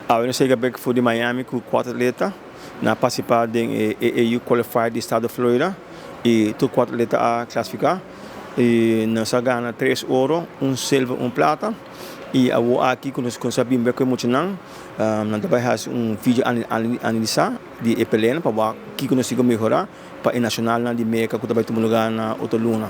Awe nos a yega bek for di Miami ku kuater atleta. Nan a partisipá den e AAU Qualifier di estado Florida i tur kuater atleta a klasifiká. I nos a gana tres oro, un silver, un plata. I awor aki ku nos kuminsá bin bek ku e muchanan, nan ta bai hasi un video analisá di e peleanan pa wak kiko nos tin ku mehorá pa e nashonalnan di Merka ku ta bai tuma lugá na otro luna.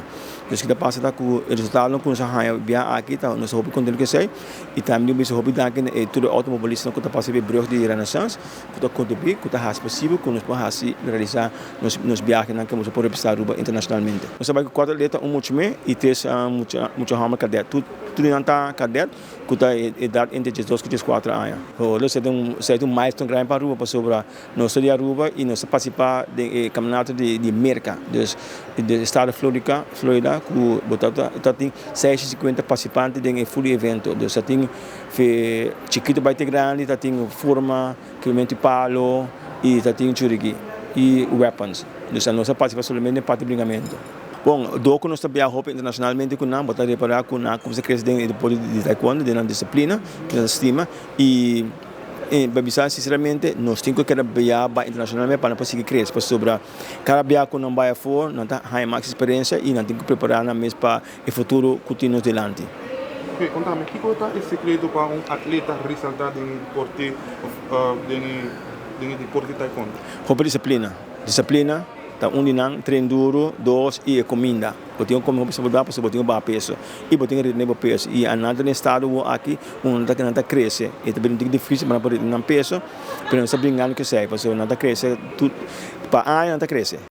Nos kita pasa ta ku e resultadonan ku nos a haña bia aki ta nos ta hopi kontentu ku esei i tambe nos bisa hopi danki na e tur e outomobilistanan ku ta pasa riba e brug di Renaissance ku ta kontribuí ku ta hasi posibel ku nos por hasi realisá nos nos biahenan ku nos por representá Aruba internashonalmente. Nos a bai ku kuater atleta, un mucha muhé i tres mucha mucha hòmber kadèt. Tur tur di nan ta kadèt ku ta e edat entre diesdos ku dieskuater aña. Lo esei ta un esei ta un milestone grandi pa Aruba pasobra Nos ta di Aruba y nos ta participa den e campeonato di Merca, dus di estado Florica, Florida, cu bo ta ta tin 650 participante den e full evento. Dus ta tin fe chikito bay te grandi, ta tin forma, kilometro di palo y ta tin churigi y weapons. Dus nos ta participa solamente den parti bringamento. Bon, dor cu nos ta biaha hopi internacionalmente cu nan, bo ta repara cu nan a cuminsa crece den e deporte di taekwondo, den nan disciplina, cu nan ta stima y. Pa bisa sinceramente, nos tin cu keda bia bai internacionalmente pa nan por sigui crece, pasobra cada bia cu nan bai afor nan ta haya mas experiencia y nan tin cu prepara nan mes pa e futuro cu tin nos dilanti. Oke, contame, kico ta e secreto pa un atleta resalta den e deporte of den e deporte taekwondo? Hopi disciplina. Disciplina ta un di nan, train duro, dos, y e cuminda. Bo tin ku kome hopi sabudá pasobra bo tin ku baha peso i bo tin ku retene bo peso. I anan ta den estado wou aki unda ta nan ta krese. E ta bira un tiki difísil pa nan por retene nan peso, pero nos ta bringando ku esei pasobra nan ta krese tur pa aña nan ta krese.